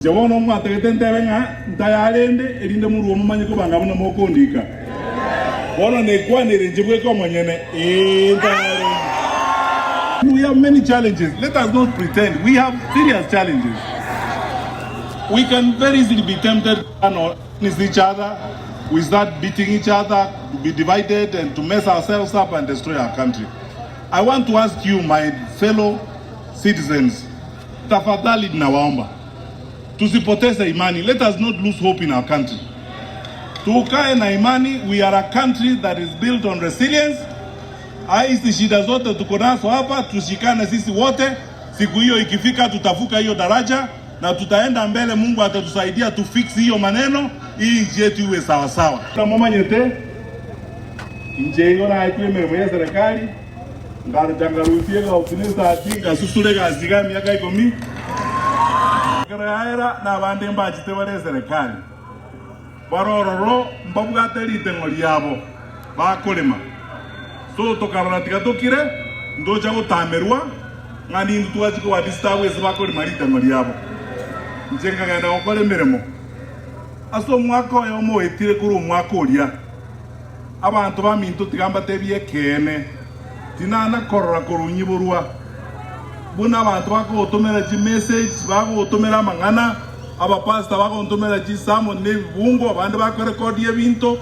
Inche bono mwatagete ntebe ng'a ntayarende, erinde morue momanye kobanga buna mokondika. Bono nekwanere inche bweka omonyene, ee, ntayarende. We have many challenges, let us not pretend, we have serious challenges. We can very easily be tempted to turn on each other, we start beating each other, to be divided and to mess ourselves up and destroy our country. I want to ask you my fellow citizens, Tafadhali ninawaomba tusipoteze imani, let us not lose hope in our country. Tukae na imani, we are a country that is built on resilience. Hizi shida zote tuko nazo hapa, tushikane sisi wote. Siku hiyo ikifika, tutavuka hiyo daraja na tutaenda mbele. Mungu atatusaidia tu fix hiyo maneno, hii nchi yetu iwe sawa sawa. Momanyete inche igo naetwe emeremo ya serikali Ngaruta ngarusia egauti na esati, ngasusura egasi iga emiaka ikomi. Ekero yaera, nabande mbachete bare eserekari, bare ororo mbabwate riteng'o riabo bakorema. So tokarora tiga tokire, ntocha gotamerwa ng'a nintwe twachia koba disturb ase bakorema riteng'o riabo. Inche nkagenda gokora emeremo ase omwaka oyomo oetire korwa omwaka oria. Abanto baminto tiga mbatebie ekeene, tinana korora korunyiborwa buna abanto bakogotomera chimessage, bakogotomera amang'ana, abapastor bagontomera chisermon na ebibungo, abande bakorekodia ebinto,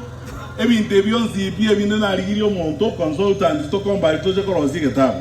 ebinto ebi bionsi pi ebinde narigirie omonto consultant tokombari toche korosia egetabu.